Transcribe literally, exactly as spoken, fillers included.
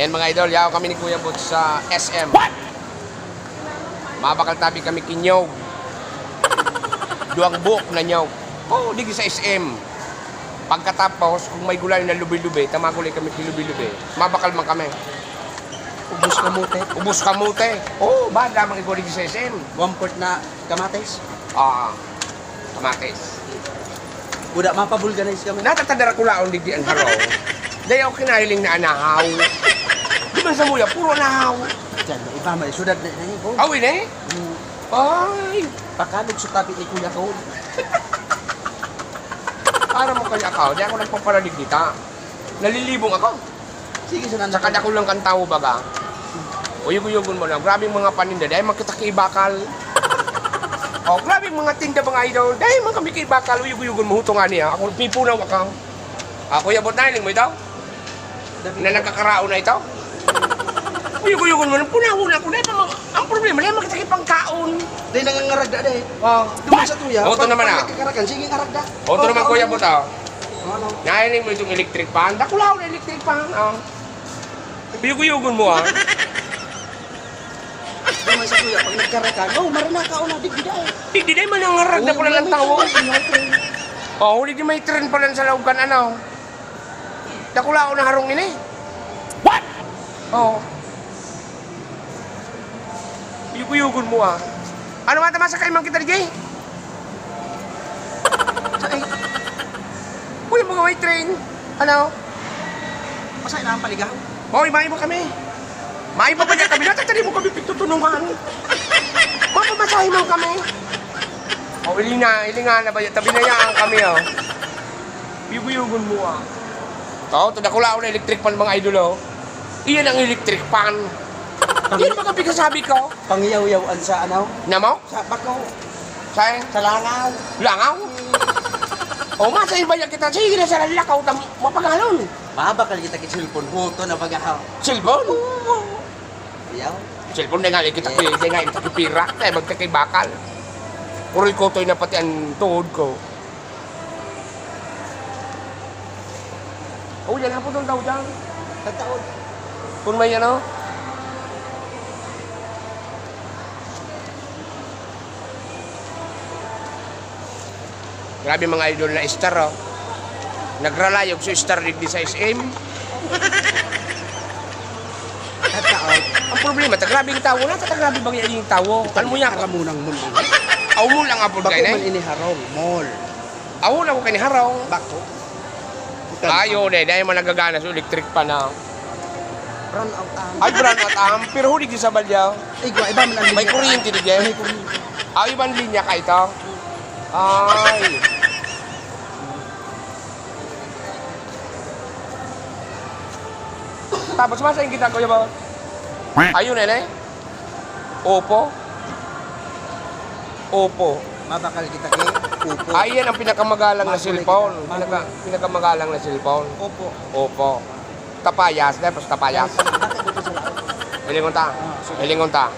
Yan, mga idol, yaw kami ni Kuya Boots sa S M. Mabakal tabi kami ki nyog. Duwang buok na nyog. Oh, digi sa S M. Pagkatapos, kung may gulay na lubi-lubi, tamagulay kami ki lubi-lubi. Mabakal man kami. Ubos kamote. Ubos kamote. Oh, bad lamang igwa digi sa S M. One fourth na kamatis. Ah, kamatis. Buda, mapabulganize kami. Natatadara ko laon digdi an harong. Dai ako kinahiling na anahaw. Di man sa muya, puro anahaw. Diyan, may iba, may syudad na, na yun, oh. Awi na eh? Hmm. Ay. Pakalog sa tabi ni Kuya ko. Para mo kaya ako, di ako nagpapalaligita. Nalilibong ako. Sige, sir, Sa kadakul lang kan tawo, baga. Uyog-uyogon mo lang. Grabing mga paninda. Dai man kita ki bakal. Oh, grabing mga tinda, mga idol. Dai man kami ki bakal. Uyog-uyogon mo. Huto nga niya. Ako, pipunaw ako. Ah, Kuya Bot, nahiling mo ito? Na nagkakaraon na ito? Uyog-uyogon mo lang. Punawon ako. Dai pa mga, ang problema, dai man kita ki pangkaon. Dai nangangaragda, dai. Oh. Duman sa tuya, Oh, ito pag, naman, pag ah. nagkakarakan, sige, ngaragda. Oh, ito Oh, naman, Kuya Bot, ah. Ano? Nahiling mo itong electric fan? Dakulaw na electric fan, oh. Uyog-uyogon mo, ah. Duman sa tuya, pag nagkarakan, oh, maranaka, oh, nadigdi, dai. Digdi, dai man nangangaragda Oo, pala may, ng may tawo. train, may train. Oh, huli di may train pala sa laog kan, ano. Dakulaw na harong ini. What? Oo. Uyog-uyogon mo, ah. Ano nga, tama sa kaiman kita, D J? Sa, eh. Uy, mga may train. Ano? Masaya na ang paligaw. Hoy, maiba kami. Maiba ba niya kami? Natatali mo kami pagtutunungan. Mapamasahe man kami. O, ilinga, ilinga na ba yan? Tabi na yan kami, oh. Uyog-uyogon mo, ah. Tao, ito dakulaw na electric fan, mga idol, oh. Iyan ang electric fan. Pang- Yan mga pagkasabi ko. Pangyaw-yawan sa ano? Namo? Sa bako. Sa? Sa langaw. Langaw? O, masa iba yan kita. Sige na sa lalakaw, tam-, mapagalon. Mabakal kita ki cellphone. Huto na baga, ha? Cellphone? Oo. Yaw. Cellphone na nga, kita ki, di nga, kita ki pira. Tayo, magta ki bakal. Puroy kotoy na pati ang tuhod ko. Oh, yan hapon ang daw dyan. Tataon. Kung may ano. Grabe, mga idol, na star, oh. Nagralayog sa star digdi sa S M. Tataon. Ang problema, ta grabing tawo na, ta grabe bang yung tawo? Ano mo yan? Kamunang mall. Aw, mall ang apod Bako kayo na man eh. Ini harong, mall. Aw, wala ko kayo ni harong. Bako. Ayo, dai, dai man nagagana sa electric fan na. Brownout ang. Ay, brownout ang. Pero huli di sa balya. Igwa, iba man ang May linya. Kuryente di, Jay? May kuryente. Ah, ibang linya ka ito? Ay. Tapos, masa yung kita, Kuya Bot? Ayun, eh, eh. Oppo. Oppo. Mabakal kita kay Oppo. Ay, yan ang pinakamagalang na Makulit cellphone. Kita. Pinaka-, pinakamagalang na cellphone. Oppo. Oppo. Tapayas, tapos tapayas. Bakit dito sa laot? Hilingon ta. Ah, sige. Hilingon ta.